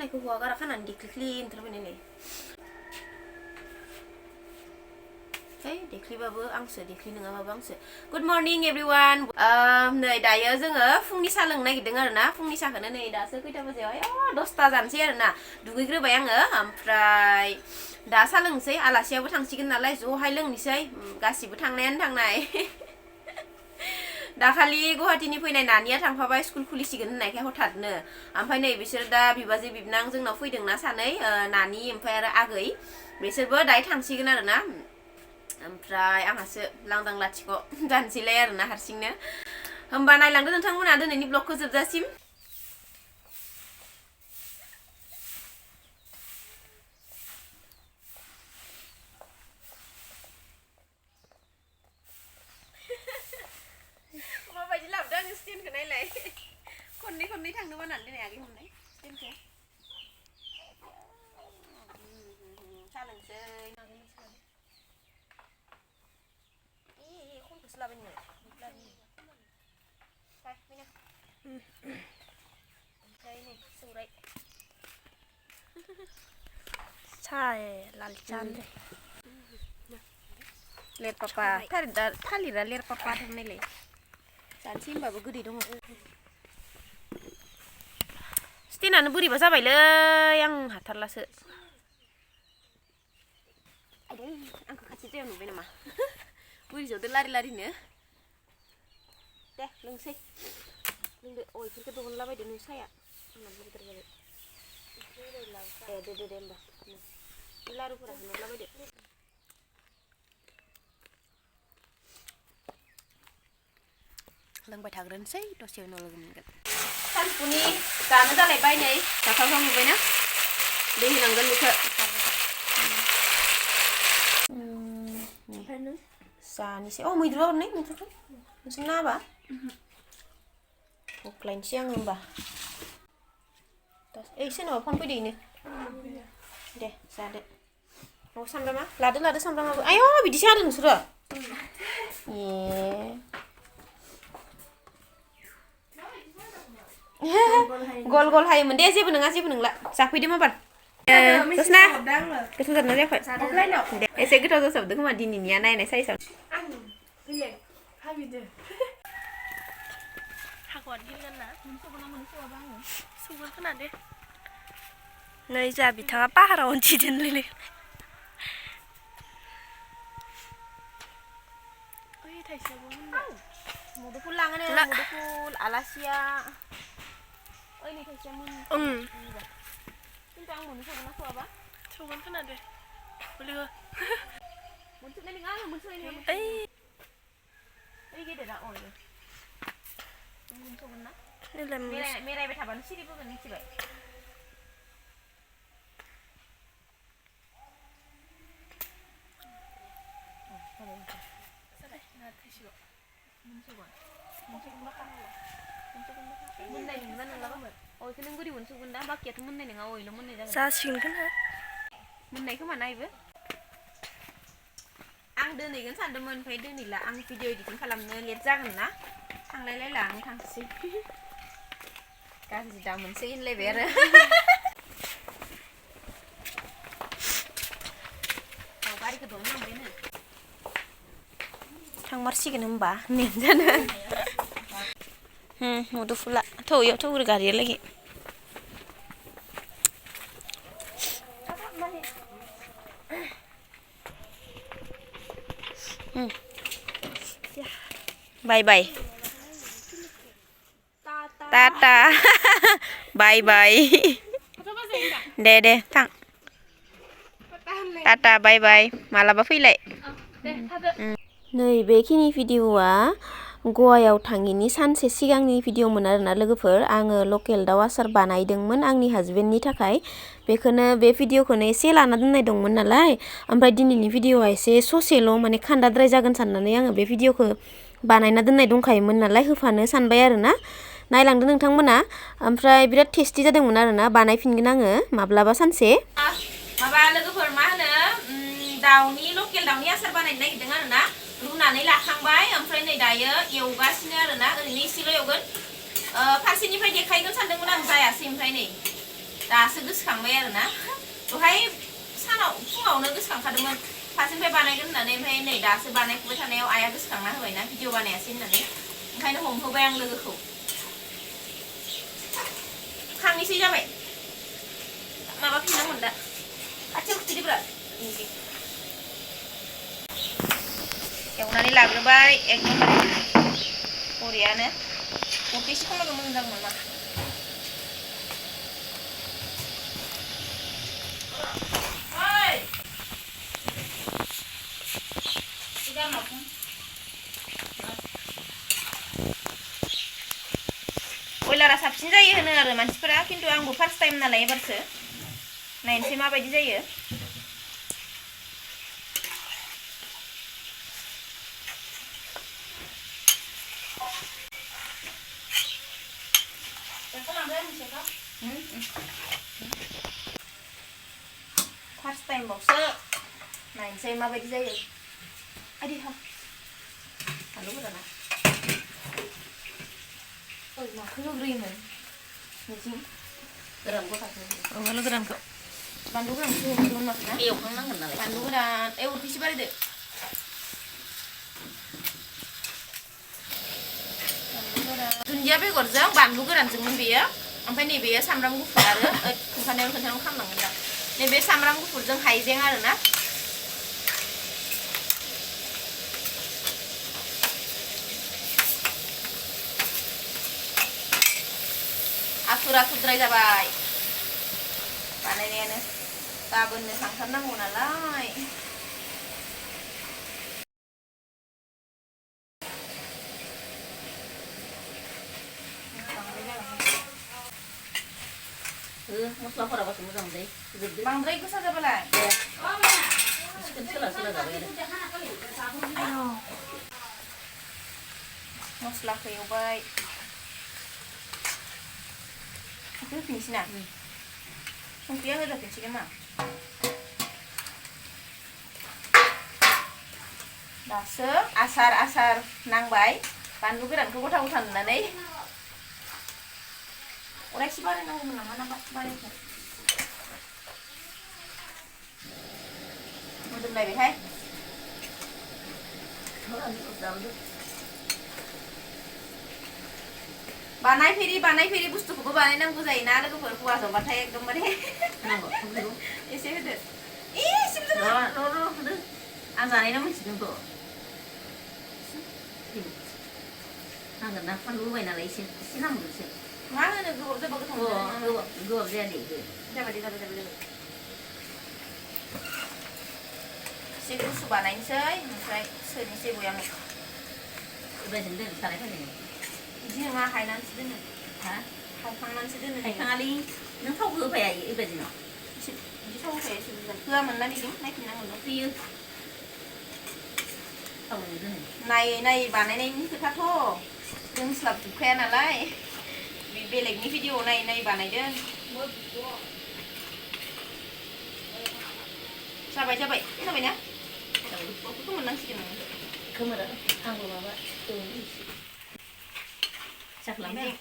खानायखौ हौवा गारा खानानै देख्लिख्लि ओंखारबाय देख्लिबाबो आंसो देख्लि नङाबाबो आंसो गुड मर्निं एभरिवान नै दायो जोङो फुंनि साहा लोंनो नागिरदों आरोना फुंनि साहाखौनो नै दासो खैथा बाजियावहाय 10ता जानोसै आरोना दुगैग्रोबाय आङो ओमफ्राय दा साहा लोंनोसै आलासियाबो थांसिगोन नालाय ज'हाय लोंनोसै गासिबो थांनायानो थांनाय दाखालि गुवाहाटीनि फैनाय नानिया थांफाबाय स्कुल खुलिसिगोन होननायखाय हठातनो ओमफ्राय नै बिसोर दा बिबाजै बिबनां जोंनाव फैदोंना सानै नानि ओमफ्राय आरो आगै बिसोरबो दायो थांसिगोन आरोना ओमफ्राय आंहासो लांदां लाथिख' जानोसैलाय आरोना हारसिंनो होमबा नायलांदो नोंथांमोना दिनैनि ब्लगखौ जोबजासिम माबायदि लाबोदों आङो स्टेनखौ नायलाय खननै खननै थांनो बानानै दिनै आगै हमनाय स्टेनखौ साहा लोंसै खनखौसो लाबाय नोङो ओमफ्राय नै सौराय साहा लाल चान लेर पापा थालिरा लेर पापा थांनायलाय जानोसै होनबाबो गोदै दङ स्टेनानो बोरैबा जाबायलै आं हाथारलासो आंखौ खाथि जायाव नुबाय नामा बुरि जदो लारि लारिनो दे लोंसै लोंदो इफोरखौ दिहुनलाबायदो नों साया आंना बुरैद्राय जाबाय दे होमबा लारुफोरा होनहरलाबायदो लोंबाय थाग्रोनोसै दसे उनाव लोगो मोनगोन सानजौफुनि जानो जालायबाय नै जाथावथाव नुबायना दै होनांगोन बेखौ ओमफ्राय नों जानोसै मैद्रुआ हरनाय मैद्रुखौ नोंसोर नाबा बुख्लायनोसै आङो होमबा सोरनाबा फन फैदों दे जादो सामब्रामा लादो सामब्रामाबो आय' बिदिसो हादों नोंसोरो गल गल हायोमोन दे जेबो नंला जाफैदो माबार दसना गोथाव जादोंना जायाखै दे एसे गोथाव जासाबदों खोमा दिनैनिया नायनाय साइसआव नै जा बिथाङा पाहाराव उन्थिदोंलै मुदुफुल लाङोनो मुदुफुल आलासिया ओइ नै थाइसेया खिन्थु आं मोननो सौगोन ना सौआबा सौगोन खोनादो मोनसोबनाय नङा आङो मोनसोबनाय नङा ओइ गेदेरा मोनसौगोन ना मेरायबाय थाबानो सिरिबोगोन मिथिबाय मोननाय नङा नोंलाबो इखौ नों बोरै मोनसौगोन दा बाखियाथ' मोननाय नङा इल' मोननाय जासिगोन खोमा मोननाय खोमा ना इबो आं दोनहैगोन सानदोंमोन ओमफ्राय दोनहैला आं भिडिअ एडिटिं खालामनो लेट जागोन ना थांलायलायला आं थांसै गाज्रि दा मोनसै होनलायबाय आरो गारिखौ दहन लांबायनो थांमारसिगोन होमबा नेजानो मुदुफुला इयाव थौग्रो गारिया लागै बाय बाय टाटा बाय बाय दे थां टाटा बाय बाय मालाबा फैलाय नै बेखिनि भिडिअआ गवायाव थाङिनि सानसे सिगांनि भिडिअमोन आरोना लोगोफोर आङो लकेल दाउ आसार बानायदोंमोन आंनि हाजबेन्डनि थाखाय बेखौनो बे भिडिअखौनो एसे लाना दोननाय दंमोन नालाय ओमफ्राय दिनैनि भिडिअआ एसे ससेल' माने खान्दाद्राय जागोन साननानै आङो बे भिडिअखौ बानायना दोननाय दंखायोमोन नालाय होफानो सानबाय आरोना नायलांदो नोंथांमोना ओमफ्राय बिराद टेस्टि जादोंमोन आरोना बानायफिनगोन आङो माब्लाबा सानसे माबा लोगोफोर मा होनो दाउनि लकेल दाउनि आसार बानायनो नागिरदों आरोना रुनानै लाखांबाय ओमफ्राय नै दायो एवगासिनो आरोना ओरैनो एसेल' एवगोन फारसेनिफ्राय देखायगोन सानदोंमोन आं जायासै ओमफ्राय नै दासो गोसोखांबाय आरोना दहाय सानाव फुङावनो गोसोखांखादोंमोन फारसेनिफ्राय बानायगोन होननानै ओमफ्राय नै दासो बानायफुबाय थानायाव आइया गोसोखांना होबायना भिडिअ बानायासै होननानै ओंखायनो हमहोबाय आं लोगोखौ खांनोसै जाबाय माबा फिननांगोन दा खाथियाव खुथिदोब्रा एवनानै लाग्रोबाय एकदमबारे बरियानो अरखेसे खमायबा मोजां जागौमोन मा बयलारा साबसिन जायो होनो आरो मानसिफोरा खिन्थु आंबो फार्स्ट टाइम नालाय एबारसो नायनोसै माबायदि जायो फार्स्ट टाइम बावसो नायनोसै माबायदि जायो आदि हा बानलु गोराना माखौ होग्रोयोमोन नोंसिम गोरान गथाखौ बानलु गोरानखौ होग्रोयोमोन माखौ ना एवखांनांगोन नालाय बानलु गोरान अरखेसे बारायदो दुन्दिया बेगरजों बानलु गोरानजोंमोन बेयो ओमफ्राय नैबेयो सामब्राम गुफुर आरो खोन्थानायाव खालामनांगोन दा नैबे सामब्राम गुफुरजों हाइजें आरोना आथुर आथुरद्राय जाबाय बानायनायानो गाबोननो थांथारनांगौ नालाय मस्लाफोराबासो मोजां जायो बांद्राय गोसा जाबालाय सोला सोला जाबाय आरो मस्लाखौ एवबाय होफिनसै ना संख्रिया होफिनसिगोन मा दासो आसार नांबाय बानलु गोरानखौ गथा गथा नुनानै अरायसे बारायनांगौमोन नामा ना बारायखो मोदोमलायबायहाय बानायफेरि बुस्थुखौबो बानायनांगौ जायोना लोगोफोर हौवा जबाथाय एकदमबारे एसे होदो आं जानायना मिथिदोंथ' नांगोन ना फानलु होबाय नालाय एसे नांगोनसो मा होनो गोबाव जाबा गोथाव गोबाब जाया दे जाबाय एसे गुसु बानायनोसै ओमफ्राय सोनोसै बयामाव बेबायदिनो दोनो सारायफोरजों बिदि नङा हायनानैसो दोनो हायखांनानैसो दोनो हायखाङालै नों थावखौ होफाया बेबायदिनो बिदि थाव होफाया एसे बुरजा होआमोन ना बिदि नायफिननांगोन होयो थावजों दोनो नायै बानायनायनि खोथाथ' रोंस्लाबजोबखाया नालाय बेलेगनि भिडिअ नायै बानायदों जाबायना मोननांसिगोन खोमोरा आंबो माबा जाखलांबाय